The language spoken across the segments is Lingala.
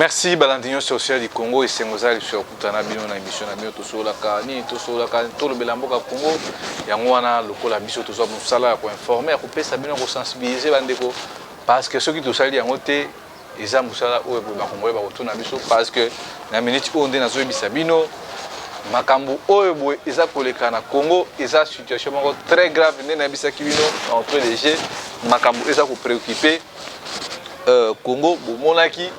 Merci balandi nyonso ya du Congo. Esengo eza lisusu ya kokutana na bino na émission na bino. Tosololaka nini? Tosololaka, tolobela mboka Congo. Yango wana, lokola biso tozwa mosala ya koinformer, ya kopesa bino, kosensibiliser bandeko, parce que soki tosali yango te, eza mosala oyo boye bakongolais bakotuna biso. Parce que na minute oyo nde nazoyebisa bino, makambo oyo boye eza koleka na Congo eza situation moko très grave. Nde nayebisaki bino na entrée de jeu, makambo eza kopréoccuper Congo, bomonaki,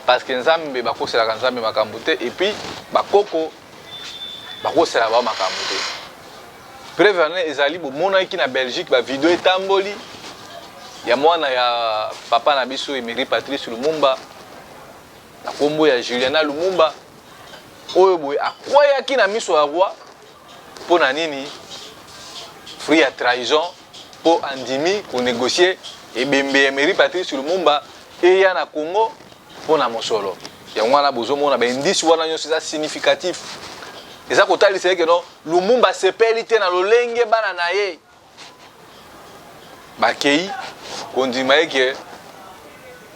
parce que Nzambe, bakoselaka Nzambe makambo te, et puis bakoko bakoselaka bao makambo te. Preuve wana ezali, bomonaki na Belgique bavideo etamboli ya mwana ya papa na biso Emery Patrice Lumumba, na nkombo ya Juliana Lumumba, oyo boye akweyaki na miso ya roi. Mpo na nini? Fruit ya trahison, mpo andimi konégocier ebembe ya Emery Patrice Lumumba eya na Congo mpo na mosolo. Yango wana bozomona baindice wana nyonso eza significatif, eza kotalisa eke no Lumumba asepeli te na lolenge bana na ye bakei kondima eke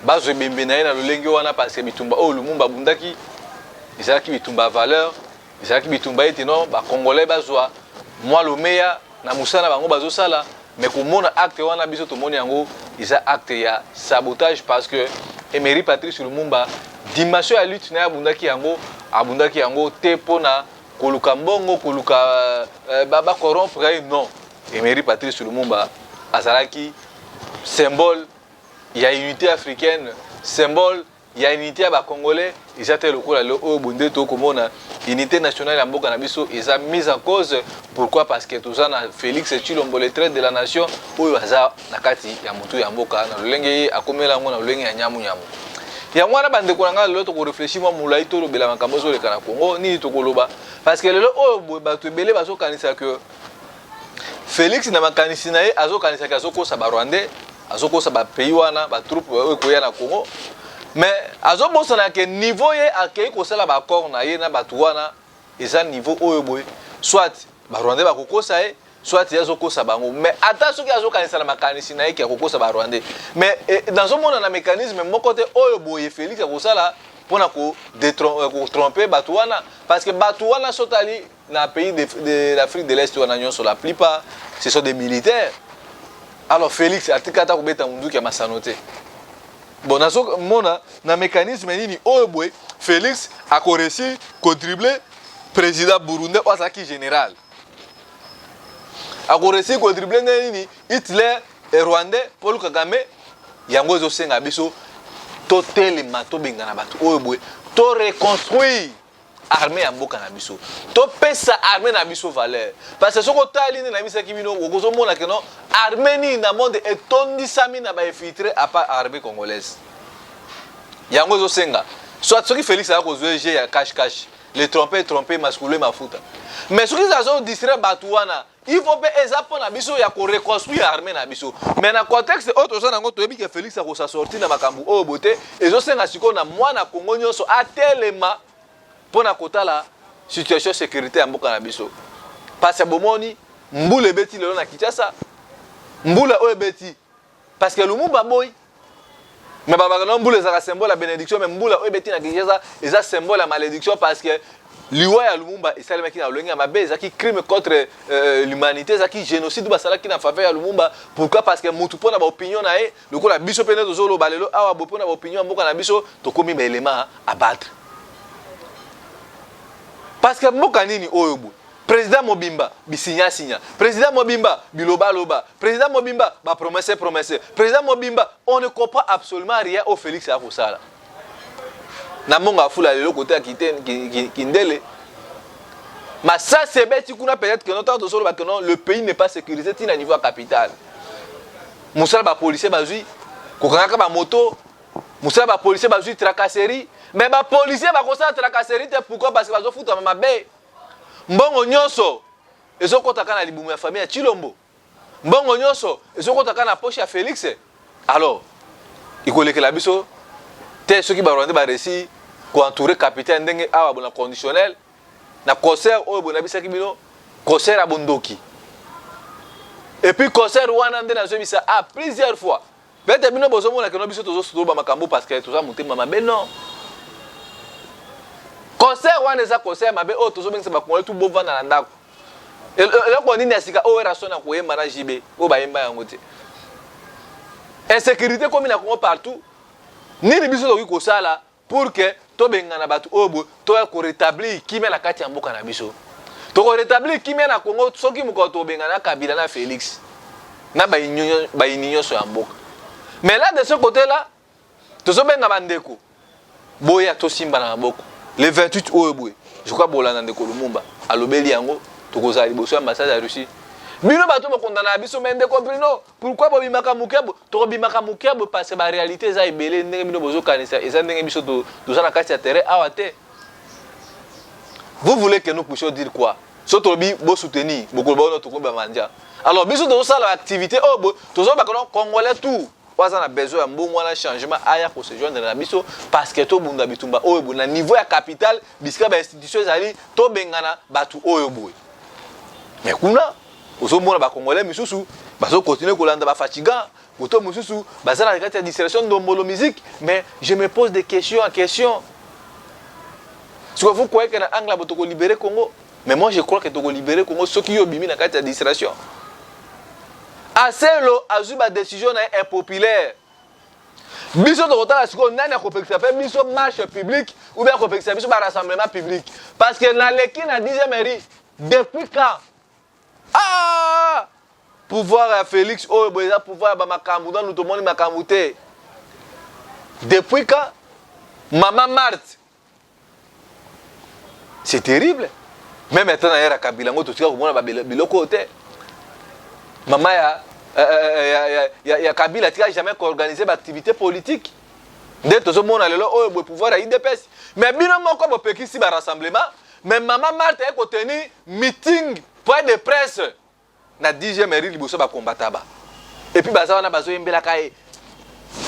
bazwa ebembe na ye na lolenge wana, parce que bitumba oyo Lumumba abundaki ezalaki bitumba ya valeur, ezalaki bitumba ete no bacongolais bazwa mwa lomeya na mosala bango bazosala. Mais komona acte wana, biso tomoni yango eza acte ya sabotage, parce que Emery Patrice Lumumba, dimension ya lutte na ye, abundaki yango, abundaki yango te mpona koluka mbongo, koluka bacorrompre ye. Non, Emery Patrice Lumumba azalaki symbole ya unité africaine, symbole ya unité ya bacongolais. Eza te lokola lelo oyo bonde tokomona unité nationale ya mboka na biso eza mise en cause. Pourquoi? Parce que toza na Félix Tshilombo, le traître de la nation, oyo aza na kati ya motu ya mboka na lolenge ye akomela yango na lolenge ya nyamunyamu. Yango wana, bandeko na ngai, lelo tokoréfléchir mwa molai, tolobela makambo ezoleka na Congo. Nini tokoloba? Parce que lelo oyo boye bato ebele bazokanisa ke Félix, na makanisi na ye, azokanisaki azokosa barwandais, azokosa bapays wana, batroupe oyo ekoya na Congo, mais azobosana ke niveau ye akei kosala baaccord na ye na bato wana eza niveau oyo boye, soit barwandais bakokosa ye, soit ye azokosa bango. Mais ata soki azokanisa na makanisi na ye ke akokosa barwandais, mais nazomona na mécanisme moko te oyo boye Félix akosala mpona kotromper bato wana, parce que bato wana, sotali na pays de l'Afrique de l'Est wana nyonso, la plupart ce sont des militaires. Alors Félix atika ata kobeta munduki ya masano te. Bon, nazomona na mécanisme nini oyo boye Félix akoréussir kodribler président burundais oyo azalaki général, akoréussir kodribler ndenge nini Hitler rwandais Paul Kagame. Yango ezosenga biso totelema, tobengana bato oyo boye, toreconstruire armée ya mboka na biso, topesa armée na biso valeur. Parce que soki otali nde nayebisaki bino, okozomona ke non, armée nini na monde etondisami na bainfiltré à part armée congolaise? Yango ezosenga, soit soki Félix aza kozwa jeu ya cache cache, le trompe trompe mascule mafuta, mais soki azodistraire bato wana, il faut mpe eza mpo na biso ya koreconstruire armée na biso. Mais na contexte oyo toza nango, toyebi ke Félix akosa sortir na makambo oyo boye te. Ezosenga sikoyo na mwana Kongo nyonso atelema mpo na kotala situation sécurité ya mboka na biso, parce que bomoni mbula ebeti lelo na Kinshasa. Mbula oyo ebeti parce que Lumumba boyi, mais babaka no mbula ezalaka symbole ya bénédiction, mais mbula oyo ebeti na Kinshasa eza symbole ya malédiction, parce que liwa ya Lumumba esalemaki na lolenge ya mabe, ezalaki crime contre l'humanité, ezalaki génocide basalaki na faveur ya Lumumba. Pourquoi? Parce que mutu mpo na baopinion na ye, lokola biso mpe nde tozoloba lelo awa bo mpo na baopinion ya mboka na biso, tokomi baélément à battre. Parce que mboka nini oyo boye, président mobimba bisinyasinya, président mobimba bilobaloba, président mobimba bapromesse promesse, président mobimba, on ne comprend absolument rien oyo Félix akosala na mbongo afula lelo kote ya Kindele? Masasi ebeti kuna. Peut-être que non, ntango tozoloba que non, le pays n'est pas sécurisé ntina niveau ya capitale, mosala bapolicier bazwi kokangaka bamoto, mosala bapolicier bazwi tracasserie. Mais bapolicier bakosala tracasserie te. Pourquoi? Parce que bazofutama mabe. Mbongo nyonso ezokɔta na libumu ya famille ya Tshilombo, mbongo nyonso ezokɔta na poche ya Félix. Alors ekolekela biso te soki barwandais baréussir koentourer capitaine ndenge awa bona conditionnel na concert oyo boye nabisaki bino, concert ya bondoki. Et puis concert wana nde nazoyebisa a plusieurs fois, peut-être bino bozomona keno biso tozosoloba makambo parce que toza motema mabe. Non. Concert wana eza concert mabe oyo tozobengisa bakongole tu bovanda na ndako. Eloko nini ya sika oyo Werrason akoyemba na JB oyo bayemba yango te? Insécurité ekomi na Congo partout. Nini biso tokoki kosala pour que tobengana bato oyo boye, toya korétablir kimia na kati ya mboka na biso? Tokorétablir kimia na Congo soki mokolo tobengana Kabila na Félix na bayini nyonso ya mboka. Mais là, de ce côté là, tozobenga bandeko, boya tosimba na maboko le 28 oyo boye. Je crois bolanda ndeko Lumumba alobeli yango. Tokozala liboso ya ambassade ya Russie. Bino bato bokondana na biso, mais ndeko Bruno, pourquoi bobimaka moke? Tokobimaka moke boye parce que baréalité eza ebele. Ndenge bino bozokanisa eza ndenge biso toza na kati ya terrain awa te. Vous voulez que nous puissions dire quoi? So tolobi bosoutenir, bokoloba ono tokomi bamandia. Alors biso tozosala baactivité oyo, tozobaka no Congolais tout oyo aza na besoin ya mbongo wana, changement, aya kose joindre na biso, parce que tobunda bitumba oyo boye na niveau ya capitale, bisika bainstitution ezali, tobengana bato oyo boye. Mais kuna ozomona Bacongolais misusu bazocontinuer kolanda bafatigant, moto mosusu baza na kati ya distraction, ndombolo, musique. Mais je me pose des questions en question. Soki vous croyez que na angle bo tokolibérer Congo, mais moi je crois que tokolibérer Congo soki yo obimi na kati ya distraction. Aselo azwi badécision na ye impopulaire. Biso tokotala sikoyo nani akopekisa mpe biso marche publique ou bien akopekisa biso barassemblement public, parce que naleki na 10e rue depuis quand? Ah, pouvoir ya Félix oyo boye eza pouvoir ya bamakambo. Nanu tomoni makambo te. Depuis quand mama Marthe? C'est terrible. Même ata na ère Kabila yango, totika komona biloko oyo te. Mama ya Kabila atika jamais koorganiser baactivité politique nde tozomona lelo oyo boye, pouvoir ya UDPS. Mais bino moko bopekisi barassemblement, mais mama Marthe aye kotenir meeting, point de presse na 10e rue liboso bakombata ba, et puis baza wana bazoyembelaka ye.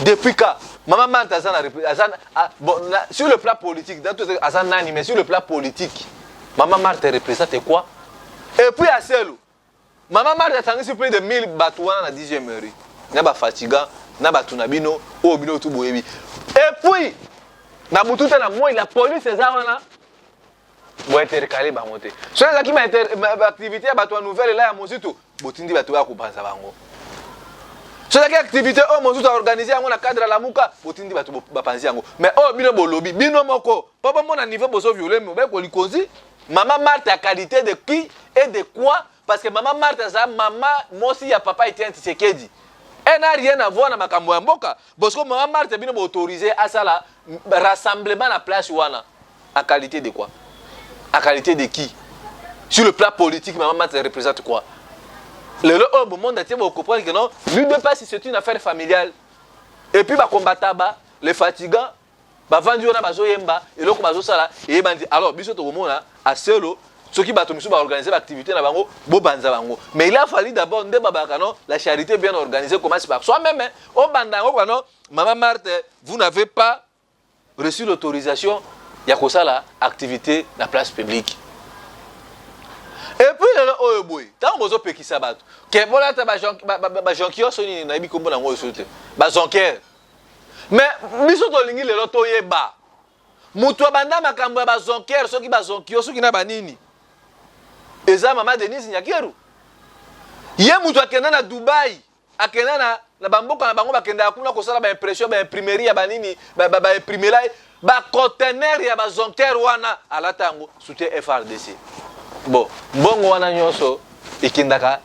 Depuis quand mama Marthe aza na aza na, bon, sur le plan politique aza nani? Mais sur le plan politique, mama Marthe représente quoi? Et puis aselo mama Marthe asangisi plus de 1000 bato wana na 10e rue na bafatigant na bato na bino oyo bino tu boyebi. Et puis na butu te, na moi, la police eza wana, bointercaler bango te. Soki ezalaki baactivité ya bato ya nouvelle ela ya Mosutu, botindi bato ya kopanza bango. Soki ezalaki activité oyo Mosutu aorganiser yango na cadre ya Lamuka, botindi bato bapanzi yango. Mais oyo bino bolobi bino moko mpo bomona niveau bozovioler mobeko likonzi. Mama Marthe ya qualité de qui et de quoi? Parce que mama Marthe aza mama mwasi ya papa Etienne Tshisekedi, elle n'a rien à voir na makambo ya mboka. Bosiko mama Marthe, bino boautoriser asala rassemblement na place wana en qualité de quoi, en qualité de qui? Sur le plan politique, mama Marthe représente quoi? Lelo oyo bomonde atie, bocomprendre que non, l'UDPS, c'est une affaire familiale. Et puis bakombata ba les fatigants bavandi wana, bazoyemba eloko bazosala eyebandi. Alors biso tokomona aselo soki bato misusu baorganiser baactivité na bango, bobanza bango. Mais il a fallu d'abord nde babaka non, la charité bien organisée commence par soi-même. Obanda yango kwa non, mama Marthe, vous n'avez pas reçu l'autorisation ya kosala activité na place publique. Et puis lelo oyo boye, ntango bozopekisa bato ke bolata bajonquier so nini, nayebi kombo nango oyo so te, bazonquier. Mais biso tolingi lelo toyeba moto abanda makambo ya bazonquier, soki bazonkio, soki na banini, eza mama Denise Nyakeru. Ye moto akenda na Dubai, akenda na bamboka na bango, bakendaka kuna kosala baimpression, baimprimerie ya banini, baimprimela ye baconteneur ya bazonquier wana, alata yango, soutien FARDC. Bon, mbongo wana nyonso ekendaka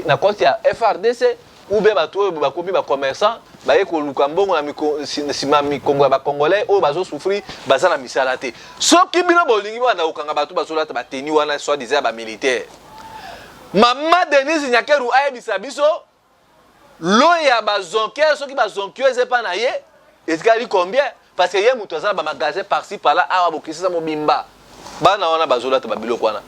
na compte ya FARDC ou bien bato oyo bakomi bacommerçant, baye koluka mbongo na nsima mikongo ya Bacongolais oyo bazosouffrir, baza na misala te. Soki bino bolingi banda kokanga bato bazolata bateni wana soi disant ya bamilitaire, mama Denise Nyakeru ayebisa biso lo ya bazonquier, soki bazonkio eza epa na ye, etikali combien? Parce que ye moto aza na bamagasin par-ci par-là awa, bokisisa mobimba. Bana wana bazolata babiloko wana,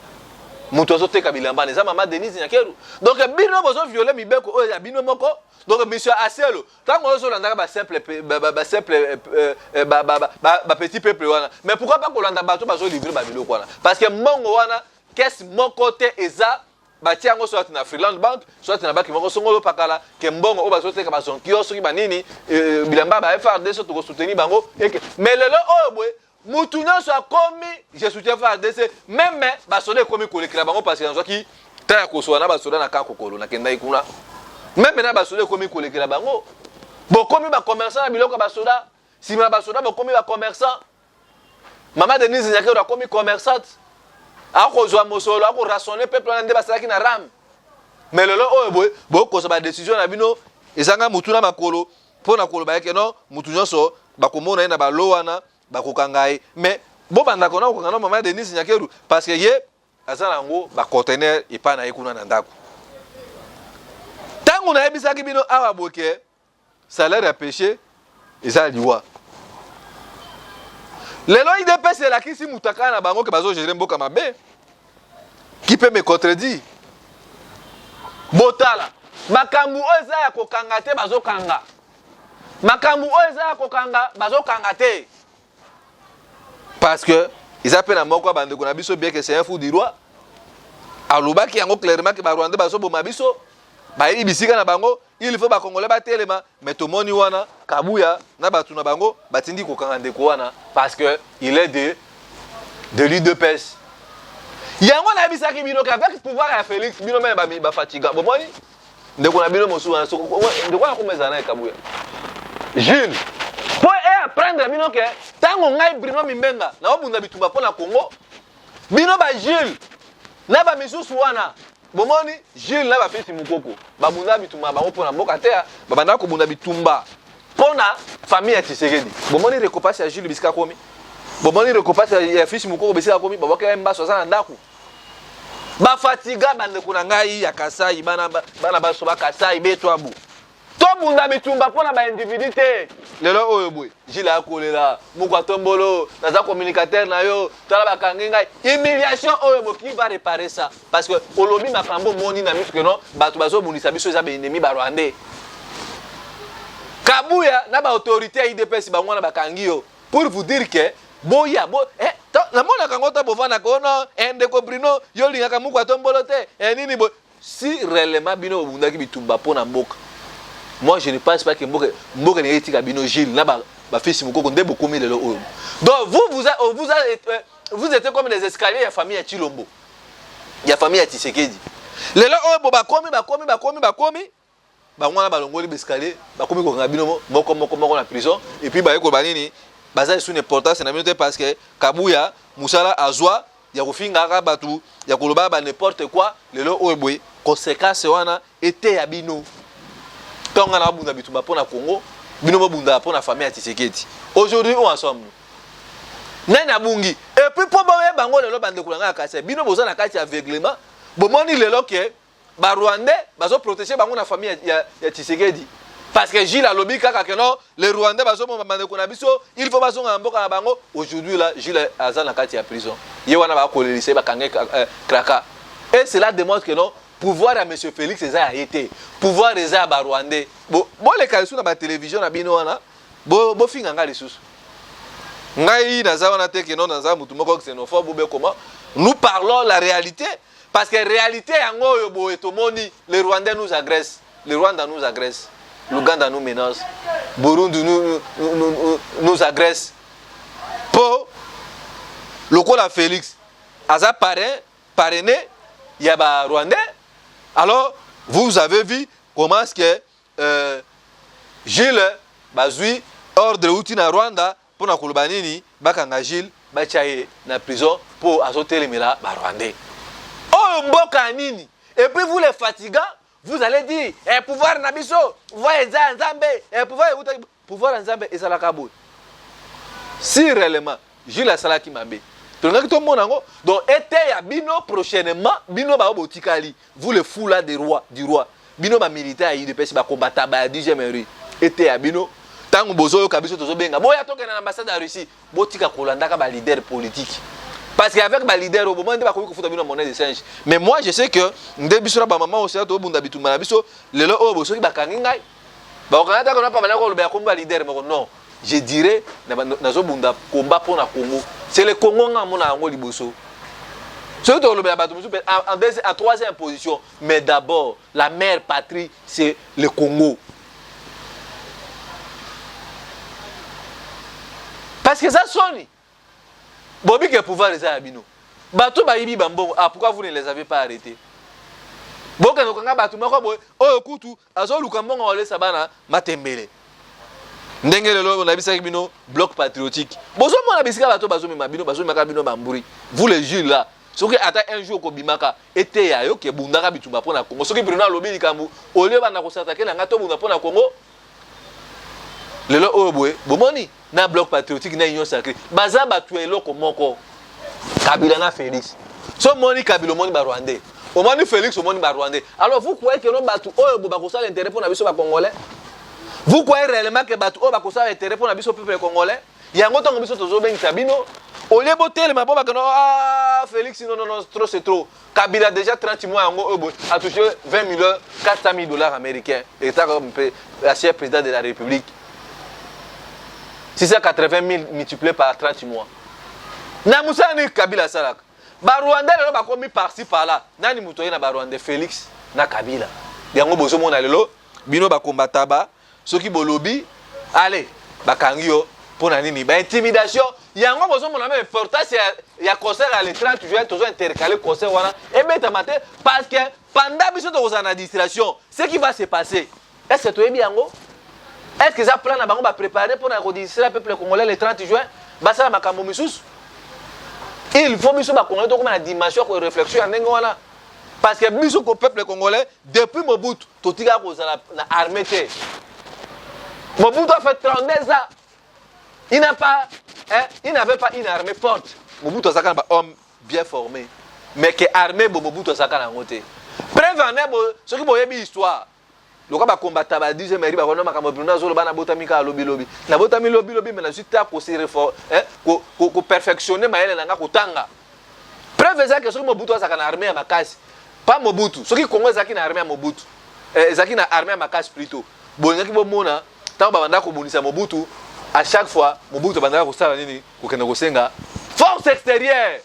moto azoteka bilamba wana eza mama Denise Nyakeru. Donc bino bozovioler mibeko oyo ya bino moko. Donc monsieur Aselo, ntango ozolandaka basimple, basimple, bapetit peuple wana, mais pourquoi pas kolanda bato bazolivrer babiloko wana? Parce que mbongo wana, caisse moko te eza batia yango, soit na Freeland Bank, soit na banque moko songolo pakala, ke mbongo oyo bazoteka bazonkio, soki banini, bilamba ba FARDC, so tokosoutenir bango eke. Mais lelo oyo boye, mutu nyonso akomi je soutiens FARDC, même basoda ekomi kolekela bango, parce que nazwaki ta ya kosola na basoda na camp Kokolo, nakendaki kuna. Même na basoda ekomi kolekela bango, bokomi bacommerçant na biloko ya basoda. Nsima ya basoda bokomi bacommerçant. Mama Denise Nyakeru akomi commerçante, akozwa mosolo, akorationner peuple wana nde basalaki na RAM. Mais lelo oyo boye bokozwa badécision na bino ezanga mutu na makolo, mpo na koloba eke non, mutu nyonso bakomona ye na balo wana, bakokanga ye. Mais bobandaka na kokanga na mama Denise Nyakeru, parce que ye aza na yango baconteneur epai na ye kuna na ndako. Ntango nayebisaki bino awa boke, salaire ya péché eza liwa. Lelo UDPS elakisi moto akala na bango ke bazogérer mboka mabe. Qui peut me contredire? Botala makambo oyo eza ya kokanga te, bazokanga. Makambo oyo eza ya kokanga, bazokanga te, parce que eza mpe na moko ya bandeko na biso, bien que c'est un fou du roi, alobaki yango clairement ke Barwandais bazoboma biso, bayebi bisika na bango, il faut Bakongolais batelema. Mais tomoni wana Kabuya na bato na bango batindi kokanga ndeko wana parce que il est de l'UDPS. Yango nayebisaki bino ke avec pouvoir ya Félix, bino même bafatiga. Bomoni ndeko na bino mosusu wana, ndeko wana koma ezala na ye Kabuya Jules, mpo e apprendre bino ke ntango ngai Bruno Mimbenga naobunda bitumba mpo na Congo, bino baJules na bamisusu wana. Bomoni Jules na bafisi Mokoko babunda bitumba bango mpo na mboka te, babanda kobunda bitumba mpo na famille ya Tshisekedi. Bomoni récompense ya Jules bisika komi, bomoni récompense ya fisi Mokoko bisika komi, babwakela mbaso, aza na ndako. Bafatiga bandeko na ngai ya Kasai, bana, bana baso Bakasai betwabu, tobunda bitumba mpo na baindividu te. Lelo oyo boye Jules akolela moko atombolo, naza communicateur na yo, tala bakangi ngai, humiliation oyo. Bo qui va réparer ça? Parce que olobi makambo, omoni na miso ke non, bato bazobundisa biso eza baennemi Barwandais. Kabuya na baautorité ya UDPS, bango wana bakangi yo, pour vous dire que boya bo, eh, namonaka yango ta bovandaka ono, eh, ndeko Bruno, yo olingaka muku atombolo te, eh, nini bo. Si réellement bino bobundaki bitumba mpo na mboka, moi je ne pense pas que mboka mboka ndenge etika bino Jules na bafisi Mokoko nde bokomi lelo oyo. Donc vous vous, a, vous, a, vous étiez comme des escaliers ya famille ya Chilombo, ya famille ya Tshisekedi. Lelo oyo bo bakomi bakomi bakomi bakomi bango wana, balongoli baescalier, bakomi kokanga bino moko moko moko na prison. Et puis baye koloba nini? Baza lisusu na importance na bino te, parce que Kabuya mosala azwa ya kofingaka bato, ya koloba ba n'importe quoi. Lelo oyo boye conséquence wana eteya bino. Ntongo nga na babunda bitumba mpo na Congo, bino bobundaka mpo na famille ya Tshisekedi. Aujourd'hui où en sommes? Nani abungi? Et puis mpo boyeba yango lelo, bandeko na ngai ya Kasai, bino boza na kati ya aveuglement. Bomoni lelo ke Barwandais bazoprotéger bango na famille ya Tshisekedi, parce que Jules alobi kaka ke non, les Rwandais bazoboma bandeko na biso, il faut bazonga na mboka na bango. Aujourd'hui là, Jules aza na kati ya prison, ye wana bakolelisa ye, bakange kraka. Et cela démontre que non, pouvoir ya monsieur Félix eza ya ye te, pouvoir eza ya Barwandais. Boleka lisusu na batélévision na bino wana, bofinga ngai lisusu. Ngai naza wana te ke non, naza mutu moko xénophobe ou bien comment. Nous parlons la réalité, parce que réalité yango oyo boye tomoni: les Rwandais nous agressent, le Rwanda nous agresse, l'Ouganda nous menace, Burundi nous agresse. Mpo lokola Félix aza parrain, parrainé ya Barwandais, alors vous avez vu comment est-ce que Jules bazwi ordre euti na Rwanda mpona koloba nini? Bakanga Jules, batia ye na prison mpo azotelemela Barwandais. Oyo mboka ya nini? Et puis vous les fatigants, vous allez dire eh, pouvoir na biso, pouvoir eza ya Nzambe, eh, pouvoir eutaki, pouvoir ya Nzambe ezalaka boye. Si réellement Jules asalaki mabe, tolingaki tomona yango. Donc eteya bino prochainement, bino bao botikali, vous le fou là des rois du roi, bino bamilitaire ya UDPS, bakombata ba ya 10e rue, eteya bino. Ntango bozoyoka biso tozobenga boya tokende na ambassade ya Russie, botika kolandaka baleader politique, parce que avec baleader oyo bomoi nde bakoki kofuta bino monnaie de singe. Mais moi je sais que nde biso na bamama osela tobunda bitumba na biso. Lelo oyo bosoki bakangi ngai, bakokanga taka na pamba koloba ya kombo ya leader moko. Non, je dirais nazobunda combat mpo na Congo. C'est le Congo nga mona yango liboso. Soki tolobela bato mosusu en troisième position, mais d'abord la mère patrie, c'est le Congo, parce que eza soni. Bobi ke pouvoir eza ya bino. Bato bayibi ba mbongo. Ah, pourquoi vous ne les avez pas arrêtés? Bokende kokanga bato moko boye oyo kutu azoluka mbongo kolesa bana matembele. Ndenge lelo nayebisaki bino bloc patriotique. Bozomona bisika bato bazomema bino, bazomemaka bino bamburi. Vous les jeunes là, soki ata un jour okobimaka eteya yo ke bundaka bitumba mpo na Congo. Soki Bruno alobi likambo, au lieu banda kosatake na ngai tobunda mpo na Congo, lelo oyo boye bomoni na bloc patriotique na union sacrée baza bato ya eloko moko, Kabila na Félix. So omoni Kabila, omoni ba Rwandais, omoni Félix, omoni ba Rwandais. Alors vous croyez que no bato oyo bo bakosala intérêt mpo na biso bacongolais? Vous croyez réellement que bato oyo bakosala intérêt mpo na biso peuple congolais? Yango ntango biso tozobengisa bino, olie botelema mpo bakeno ah, Félix, non, non, non, trop c'est trop. Kabila déjà 30 mois yango oyo boye atouche 20 millions 400 000 dollars américains, etaka mpe ancien président de la République, 680 000 multiplié par 30 mois na mosala nini Kabila asalaka? Barwandais lelo bakomi par-ci par-là. Nani moto oye na Barwandais? Félix na Kabila. Yango bozomona lelo bino bakombata ba soki bolobi ale bakangi yo mpo na nini? Baintimidation. Yango bozomona même importance ya concert ya le 30 juin. Tozo intercale concert wana ebetama te parce que pendant biso tokozala na distraction, ce qui va se passer, est ce que toyebi yango? Est ce que eza plan na bango bapréparé mpo na kodistraire peuple congolais le 30 juin, basala makambo misusu? Il faut biso bacongolais tokoma na dimension ya koréflexion ya ndenge wana, parce que biso ko peuple congolais, depuis Mobutu totikaka kozala na armée te. Mobutu a fait 32 ans, il n'a pas hein, il n'avait pas une armée forte. Mobutu azalaka na bahomme bien formé, mais ke armée bo Mobutu azalaka na yango te. Preuve en est, bo soki boyebi histoire loka bakombata ba 10e mairie bakona makambo Bruno azoloba, nabotami kaka lobilobi, nabotami lobilobi, mais nazwi ta kose koperfectionne mayele na nga kotanga. Preuve eza ke soki Mobutu azalaka na armée ya makasi, pas Mobutu, soki Congo ezalaki na armée ya Mobutu, ezalaki na armée ya makasi plutôt, bolingaki bomona ntango babandaka kobundisa Mobutu, à chaque fois Mobutu abandaka kosala nini? Kokende kosenga force extérieure,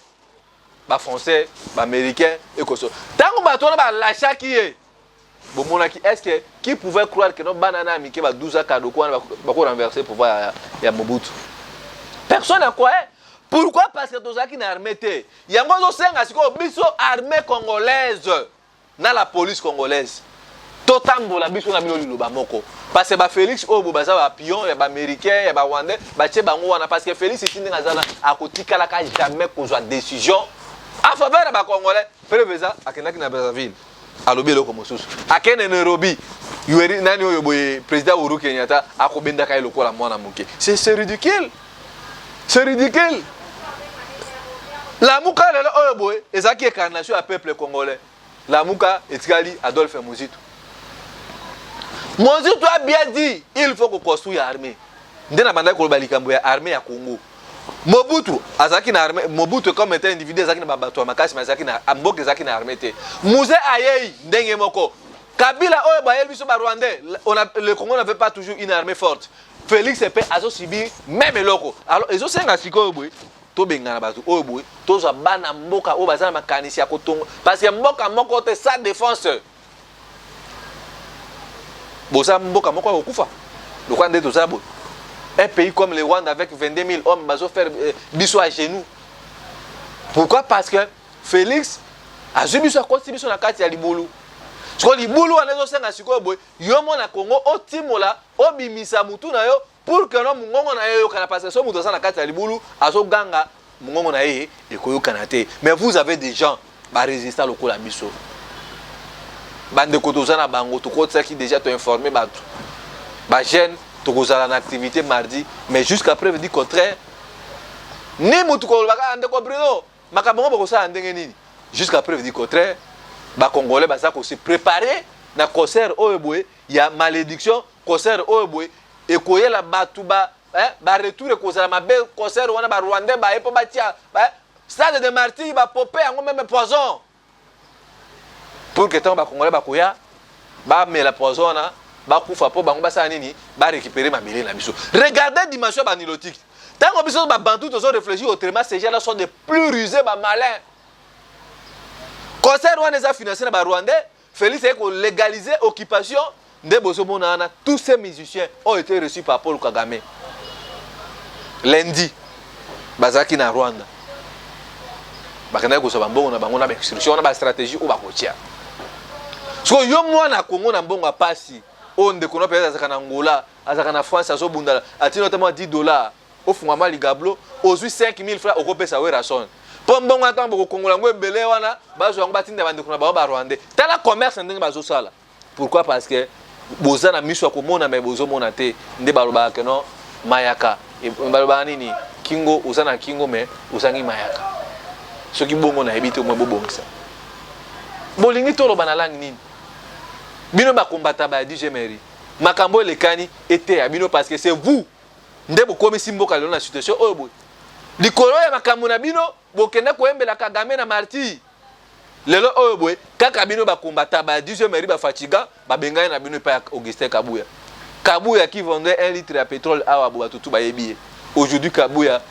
bafrançais, baaméricain ekoso. Ntango bato wana balashaki ye, bomonaki, est ce que qui pouvait croire que no bana na mike ba 12 ans kadoko wana bako renverser pouvoir ya Mobutu? Personne n'a croyait. Pourquoi? Parce que tozalaki na armée te. Yango ozosenga sikoyo biso armée congolaise na la police congolaise totambola biso na bino liloba moko, parce que bafélix oyo bo baza bapion ya baaméricain, ya barwandais, batie bango wana, parce que Félix eti ndenge aza na akotikalaka jamais kozwa décision en faveur ya bacongolais. Preuve eza akendaki na Brazzaville, alobi eloko mosusu, akende Nairobi, Yoweri nani oyo boye, président Uhuru Kenyatta akobendaka ye lokola mwana moke. C'est ridicule, c'est ridicule. Lamuka lelo oyo boye ezalaki incarnation ya peuple congolais. Lamuka etikali Adolphe Muzito. Muzito a bien dit, il faut koconstruire armée. Nde na bandaki koloba likambo ya armée ya Congo. Mobutu azalaki na armée. Mobutu comme étant individu azalaki na babato ya makasi, mais azalaki na mboka, ezalaki na armée te. Mzee ayei ndenge moko. Kabila oyo bayeli biso barwandais, le Congo n'avait pas toujours une armée forte. Félix mpe azosubir même eloko. Alors ezosenga sikoyo boye tobengana bato oyo boye, tozwa bana mboka oyo baza na makanisi ya kotonga, parce que mboka moko te sans défense, boza mboka moko ya kokufa. Lokola nde toza boye, un pays comme le Rwanda avec 22 000 hommes bazofaire biso à genoux. Pourquoi? Parce que Félix azwi biso, akotisi biso na kati ya libulu. Sikoyo libulu wana ezosenga sikoyo boye yo mwana Congo otimola, obimisa mutu na yo pour que no mongongo na ye eyokana, parce que so moto aza na kati ya libulu azoganga, mongongo na ye ekoyokana te. Mais vous avez des gens barésistant lokola biso, bandeko toza na bango, tokotisaki déjà, toinforme bato, bajeune, tokozala na activité mardi. Mais jusqu'à preuve du contraire, ni mutu kolobaka ndeko Bruno makambo ngo bokosala ndenge nini. Jusqu'à preuve du contraire, bacongolais baza kose préparer na concert oyo boye ya malédiction. Concert oyo boye ekoyela bato ba baretour ekozala mabe. Concert wana barwandais baye mpo batia stade de Martyr, bapope yango même poison, pour que ntango bacongolais bakoya bamela poison wana, bakufa, mpo bango basala nini? Barécupérer mabele na biso. Regardez dimension ya banilotique. Ntango biso babantu tozo réfléchir autrement, ces gens là sont des plus rusés, bamalins. Concert wana eza financé na barwandais. Félix aye kolégaliser occupation. Nde bozomona wana, tous ces musiciens ont été reçus par Paul Kagame lundi, bazalaki na Rwanda. Bakendaki kozwa bambongo na bango na bainstruction wana, bastratégie oyo bakotia. Sikoyo yo mwana Kongo, na mbongo ya pasi oyo ndeko no peut-être azalaka na Angola, azalaka na France, azobundala, atindi ata mwa 10 $, ofungama ligablo, ozwi 5000 francs, okopesa Werrason mpo mbongo wana, ntango bokokongola yango ebele wana, bazwa yango, batinda bandeko na bango Barwandais. Tala commerce ndenge bazosala. Pourquoi? Parce que boza na miso ya komona, me bozomona te. Nde balobaka ke non, mayaka, balobaka nini, kingo oza na kingo me ozangi mayaka. Soki bongo nayebi te, omwe bobongisa. Bolingi toloba na langue nini? Bino bakombata ba DJ Mary, makambo elekani eteya bino, parce que c'est vous nde bokomisi mboka lelo na situation oyo boye. Likolo ya makambo na bino, bokende koyembela Kagame na Martyr. Lelo oyo boye, kaka bino bakombata ba 10 Mary, bafatiga, babengani na bino epai ya Augustin Kabuya. Kabuya qui vendait 1 litre ya pétrole awa bo, bato tu bayebi ye. Aujourd'hui Kabuya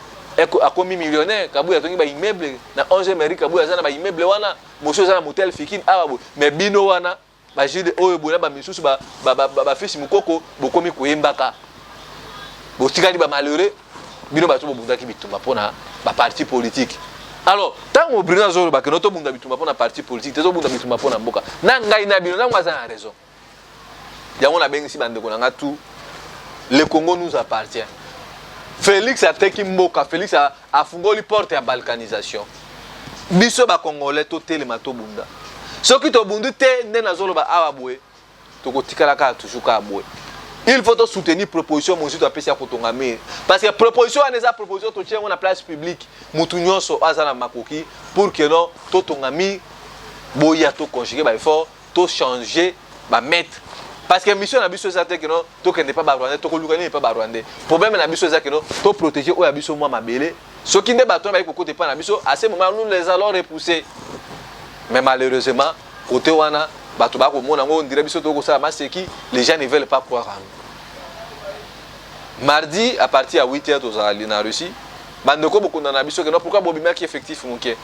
akomi millionnaire. Kabuya atongi baimmeuble na 11 Mary. Kabuya aza na baimmeuble wana, mosusu aza na motel Fikine awa boye. Mais bino wana bagide oyo boye na bamisusu, bafisi mokoko, bokomi koyembaka, botikali bamalheureux. Bino bato bobundaki bitumba mpona baparti politique. Alors ntango Bruno azoloba keno tobunda bitumba mpona parti politique te, tobunda bitumba mpona mboka na ngai na bino, ntango aza na raison. Yango nabengisi bandeko na nga tout: le Congo nous appartient. Félix ateki mboka, Félix afungoli porte ya balkanisation. Biso Bacongolais totelema, tobunda. Soki tobundi te, nde nazoloba awa boye, tokotikala kaka toujours kaka boye. Il faut tosoutenir proposition mosusu apesi ya kotonga mur, parce que proposition wana eza proposition totie yango na place publique. Mutu nyonso aza na makoki pour que non, totonga mur. Boya toconjugue baeffort, tochanger bamaître, parce que mission na biso eza te ke non, tokende pa Barwandais, tokoluka nini pa Barwandais. Problème na biso eza ke non, toprotéger oyo ya biso mwa mabele. Soki nde bato wana bayi kokota epa na biso, à ce moment nous les allons repousser. Mais malheureusement, côté wana bato bakomona yango, on dirait biso tokosala maseki. Les gens ne veulent pas croire en nous. Mardi à partir ya 8 heures tozala na Russie. Bandeko bokondana na biso ke non, pourquoi bobimaki effectif moke?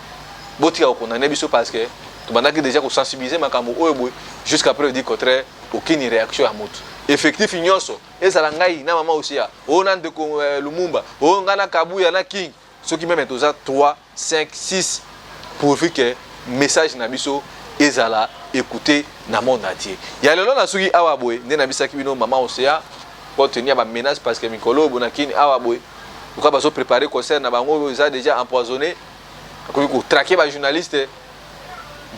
Botika kokondane biso, parce que tobandaki déjà kosensibiliser makambo oyo boye. Jusqu'à preuve du contraire, aucune réaction ya motu. Effectif nyonso ezala ngai na mama Osia oyo na ndeko Lumumba oyo, ngai na Kabuya na King, soki même toza 3, 5, 6, pourvu que message na biso ezala écouté na monde entier. Ya lelo na soki awa boye, nde nabisaki bino mama Océan compte tenu ya bamenace, parce que mikolo oyo bonakini awa boye, lokola bazopréparer concert na bango oyo eza déjà empoisonné, akoki kotraquer bajournaliste.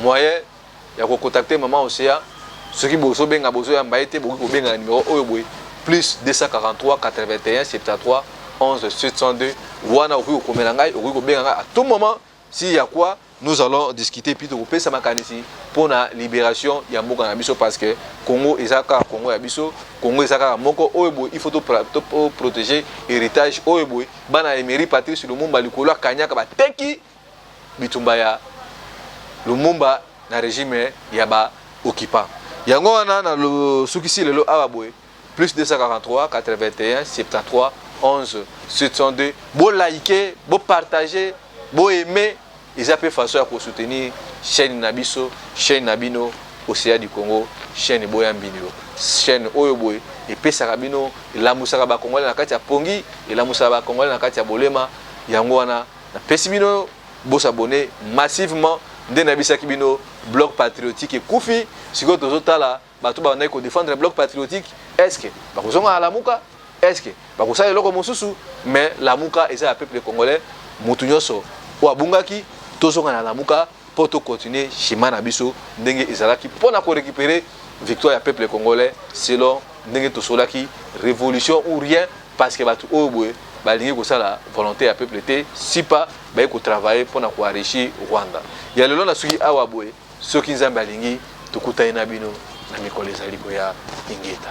Moyen ya kocontacter mama Océan, soki bozobenga, bozoyamba ye te, bokoki kobenga na numéro oyo boye: plus 243 81 73 11 702. Wana okoki kokomela ngai, okoki kobenga ngai à tout moment. S'il y a quoi, nous allons discuter, puis tokopesa makanisi mpona libération ya mboka na biso, parce que Congo eza kaka Congo ya biso. Congo eza kaka moko oyo boye. Il faut toprotéger héritage oyo boye bana Emery Patrice Lumumba, likolo ya kanyaka, bateki bitumba ya Lumumba na régime ya baoccupant. Yango wana na sukisi lelo awa boye: plus 243 81 73 11 702. Bolike, bopartage, boaime, eza mpe façon ya kosoutenir chaîne na biso, chaîne na bino, Océan du Congo, chaîne boyambi yo, chaîne oyo boye epesaka bino, elamusaka Bakongolais na kati ya pongi, elamusaka Bakongolais na kati ya bolema. Yango wana napesi bino bosabonner massivement. Nde nayebisaki bino, Bloc patriotique ekufi. Sikoyo tozotala bato bandaki kodéfendre Bloc patriotique, est ce que bakozonga na Lamuka? Est ce que bakosala eloko mosusu? Mais Lamuka eza ya peuple congolais. Motu nyonso oyo abungaki, tozonga na Lamuka mpo tocontinue schéma na biso ndenge ezalaki, mpo na korécupérer victoire ya peuple congolais selon ndenge tosolaki: révolution ou rien. Parce que bato oyo boye balingi kosala volonté ya peuple te, sipa baye kotravailler mpona koenrichir Rwanda. Ya lelo na soki awa boye, soki Nzambe alingi, tokutani na bino na mikolo ezali koya. Ingeta.